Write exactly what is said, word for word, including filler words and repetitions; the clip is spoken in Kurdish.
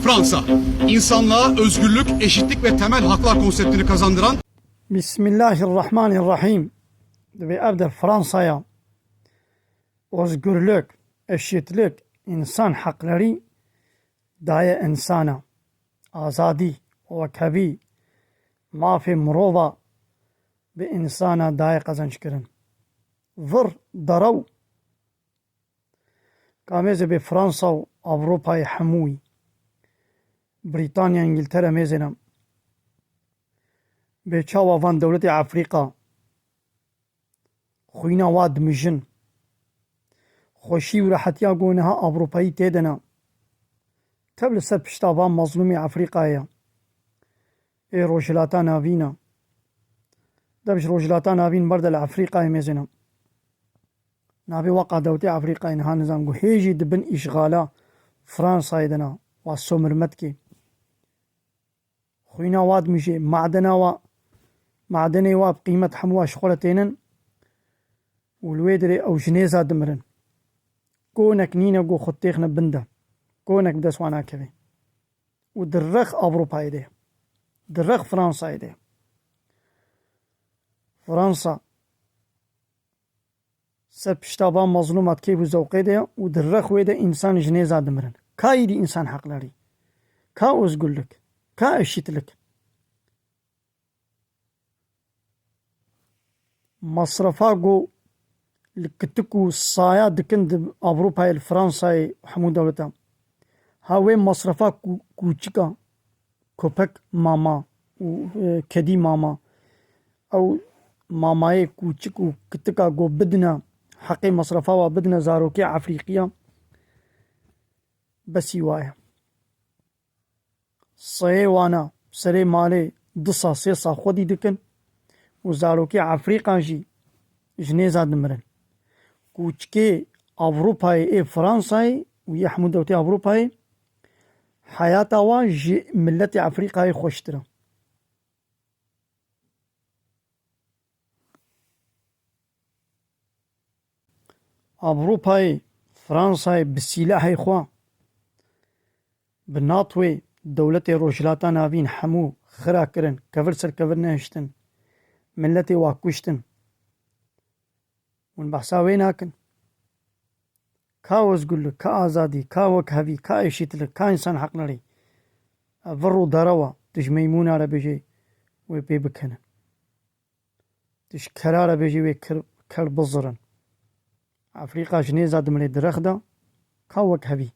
Fransa, insanlığa özgürlük, eşitlik ve temel haklar konseptini kazandıran Bismillahirrahmanirrahim. Divê ev de Fransaya özgürlük, eşitlik, insan hakları daye insana, azadî, wekhevî, mafê mirova bi insana daye qezenc kirin. Vir derew Ka mêze bê Fransa û Ewropayê hemûyî, Brîtanya, Îngiltere mêzêne. Bê çawa van dewletê Efrîqa xwîna wa dimijin. Xweşî û rehetiya ku niha Ewropayî tê de ne. Tev li ser pişta van mezlûmî Efrîqayê ye. Ê Rojhilata Navîn e. Dev ji Rojhilata Navîn berde li Efrîqayê mêzêne. Navê weqa dewtê Efrîqayê niha nizam ku hê jî di bin îşxala Fransayê de ne, wa somirmetkê. Xwîna wa dimijê, madena wa, madenê wa bi qîmet hemû wa ji xwe re tênin û li wê dirê ew ji nêza dimirin. Konek nîne ku xwe têxine bin de. Konek bi dest wan nakeve. Û di rex Ewropayê de. Di rex Fransayê de. Fransa ser pişta van mezlûmat keyf û zewqê de ye û di rex wê de însan ji nêza dimirin. Ka îdî însan heqlerî? Ka özgürlük? Ka eşitlik? Masrefa ku li kitik û saya dikin di Ewropayê, li Fransayê, hemû dewletan. Ha wê masrefa ku-, kûçika, köpek mama û, e, kedî mama, ew mamayê kûçik û kitika ku bidine, heqê masrefa wa bidine zarokê Efrîqiya, besî wa ye. Seyê wana serê malê du sa, sê sa xwedî dikin û zarokê Efrîqan jî ji nêza dimirin. Kûçikê Ewropayê, ê Fransayê û yê hemû dewtê Ewropayê, heyata wan ji miletê Efrîqayê xweştir e. Ewropayê, Fransayê bi sîlehê xwe, bi NATOyê, dewletê Rojhilata Navîn hemû xira kirin, kevir ser kevir nehiştin, miletê wa kuştin. Hûn behsa wê nakin. Ka özgürlük, ka azadî, ka wekhevî, ka eşitlik, ka însan heqlerî. Ev vir û derewa tu ji meymûna re bêjê wê pê bikinin. Tu ji kera re bêjî wê kir, ker bizirin. Efrîqa ji nêza dimrê di rex de, ka wekhevî.